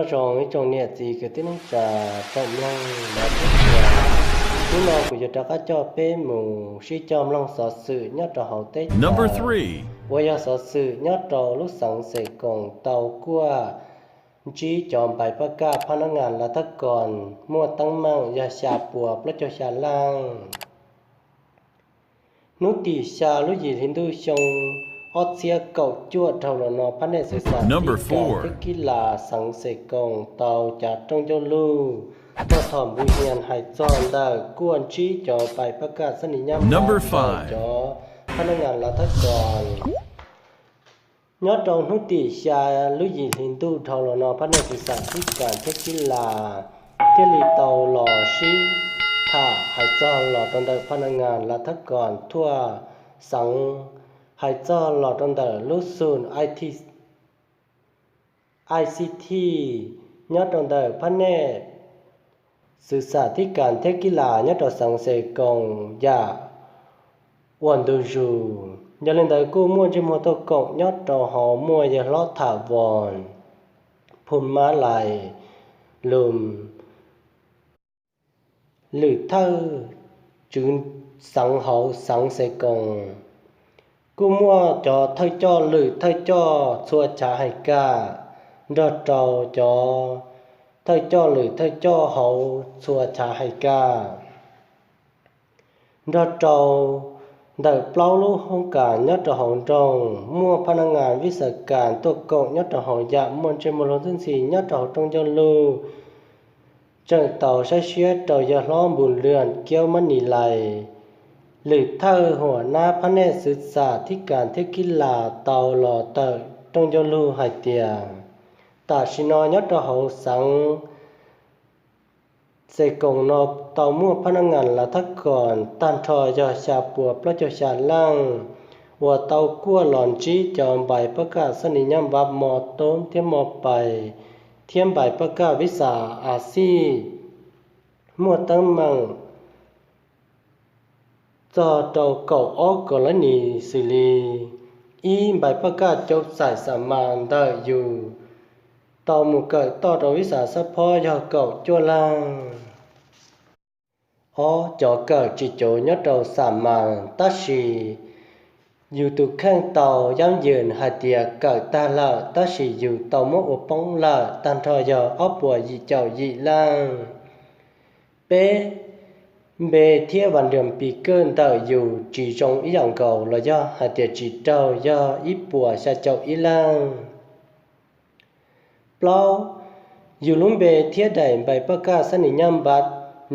Nyob zoo ib tsoom niam txiv kwv tij neej tsa tsoom mloog, hnub no kuv yuav rov qab coj peb mus sib cog mloog xov xwm nyob rau hauv teb chaws uas yog xov xwm nyob rau lub xeev Xes Koos tau kuaj ntsib cov npais paj kaj phab nab ngas lav thab koos muaj teeb meem yog xya puas plaub caug xya leej. Hnub tim xya lub yim hli ntuj xyoo ob txhiab kaum cuaj dhau los no, phab ntej xwm txam thib kas thiab kib las xeev Xes Koos tau cav rooj ncauj lug tog thom npu hias hais txog ntawm kuaj ntsib cov npais paj kaj xab nis nyab npab ntawm cov phab nab ngas lav thab koos. Nyob rau hnub tim xya lub yim hli ntuj dhau los no, phab ntej xwm txam thib kas thiab kib las thiaj li tau los sib tham hais txog los rau ntawm phab nab ngas lav thab koos thuaj xeev, hais txog los rau ntawm lub xum I C T nyob rau ntawm phab ntej xwm txam thib kas thiab kib las nyob rau xeev Xes Koos yam ua ntu zus. Yog li ntawd kuj muaj ntsej muag tuaj koom nyob rau hauv muaj yawg hlob Tham Voos Phoo Mab Lais Lus, lwm thawj tswv xeev hauv xeev Xes Koos, kuj muaj cov thawj coj lwm thawj coj txhua chav hais kaj, nrog rau cov thawj coj lwm thawj coj hauv txhua chav hais kaj, nrog rau ntawm plaub lub hoob kas nyob rau hauv nroog, muaj phab nab ngas vib xas kas tuaj koom nyob rau hauv yam muaj ntsej muag luag ntxhi nyob rau hauv rooj ncauj lug, tseem tau saib siab rau yawg hlob Npus Lwm Kiaub Mab Nis Lais, lwm thawj huam nab phab ntej xwm txam thib kas thiab kib las tau los tawm rooj ncauj lug hais tias tam sim no nyob rau hauv xeev Xes Koos no tau muaj phab nab ngas lav thab koos tag nrho yog xya puas plaub caug xya leej uas tau kuaj los ntsib cov npais paj kaj xab nis nyab npab mo toob thiab mo pais thiab npais paj kaj vib xas A Xij muaj teeb meem txog rau kaum ob kaum lab nis xws li: ib, npais paj kaj cov xais xa mas ntawm yus tau mus kawm toj rau vib xas xab phob yog kaum cuaj leej. Ob, cov kawm tsis cauv nyob rau xa mas tab sis yus tus kheej tau yab yws hais tias kawm tag lawm tab sis yus tau muab ua poob lawm tag nrho yog ob puas yim caum yim leej. Peb, npe thiab vas nrag pis kawj ntawm yus tsis zoo ib yam nkaus los yog hais tias tsis raug yog ib puas xya caum ib leej. Plaub, yus lub npe thiab daim npais paj kaj xab nis nyab npab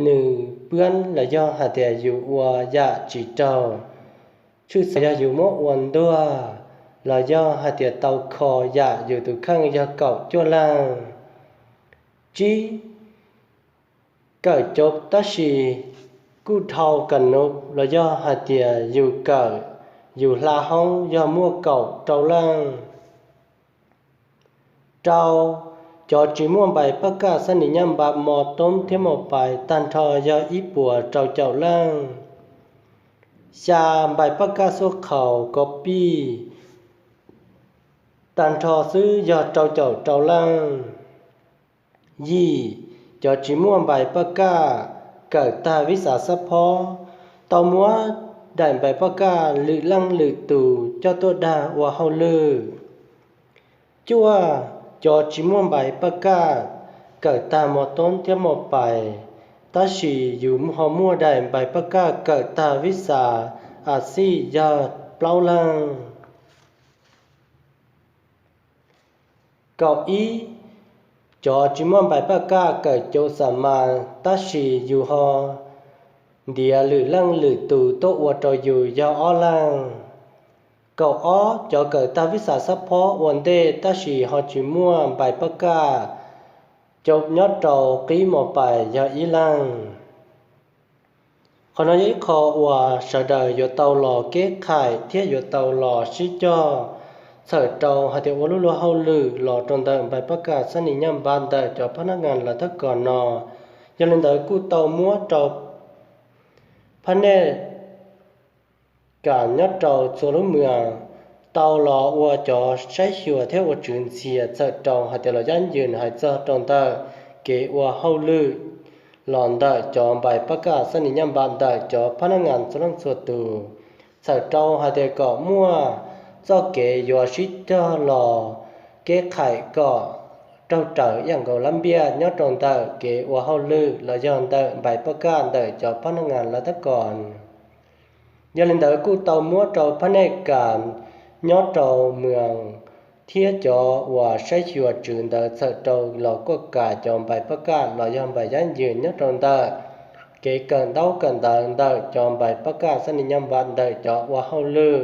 nws pwab los yog hais tias yus ua yam tsis raug, tshwj xeeb yog yus muab ua ntuag los yog hais tias tau kho yam yus tus kheej yog kaum cuaj leej. Tsib, kawm cauv tab sis kuj dhau kas nub los yog hais tias yus kawm, yus hla hoob yog muaj kaum rau leej. Rau, cov tsis muaj npais paj kaj xab nis nyab npab mo toob thiab mo pais tag nrho yog ib puas rau caum leej. Xya, npais paj kaj xuaj khaus kov pij tag nrho xwb yog rau caum rau leej. Yim, cov tsis muaj npais paj kaj kawm tag vib xas xab phob tau muab daim npais paj kaj lwm leej lwm tus coj tuaj dag ua hauj lwm. Cuaj, cov tsis muaj npais paj kaj kawm tag mo toob thiab mo pais tab sis yus ho muaj daim npais paj kaj kawm tag vib xas A Xij yog plaub leej. Kaum ib, cov tsis muaj npais paj kaj kawm cauv xa mas tab sis yus ho ntiav lwm leej lwm tus tuaj ua rau yus yog ob leej. Kaum ob, cov kawm tag vib xas xab phob ua ntej tab sis ho tsis muaj npais paj kaj cauv nyob rau qib mo pais yog ib leej. Qhov no yog ib qho uas sawv daws yuav tau los keb qhais thiab yuav tau los sib cog txhawm rau hais tias ua lub luag hauj lwm los rau ntawm npais paj kaj xab nis nyab npab ntawm cov phab nab ngas lav thab kos no. Yog li ntawd kuj tau muab rau phab nej kam nyob rau txhua lub mws tau los ua cov saib xyuas thiab ua tswv ntxias txhawm rau hais tias los yab ywm hais txog rau ntawm kev ua hauj lwm los ntawm cov npais pab kaj xab ni nyab npab ntawm cov phab nab ngas txhua leej txhua tus, txhawm rau hais tias kom muaj txoj kev yuav sib cog los keb qhaim kom raug raws ib yam nkaus lab npiaj nyob rau ntawm kev ua hauj lwm los yog ntawm npais pab kaj ntawm cov phab nab ngas lawv tab kom. Yog li ntawd kuj tau muab rau phab nej kam nyob rau moos thiab cov uas saib xyuas tswv ntawd txhawm rau los kuj kam cov npais pab kaj los yog npais yab ywm nyob rau ntawm kev kawm ntaub kawm ntawv ntawm cov npais pab kaj xab ni nyab npab ntawm cov ua hauj lwm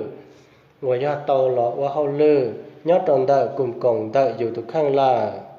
uas yog tau los ua hauj lwm nyob rau ntawm kum koom ntawm yus tus kheej lawm.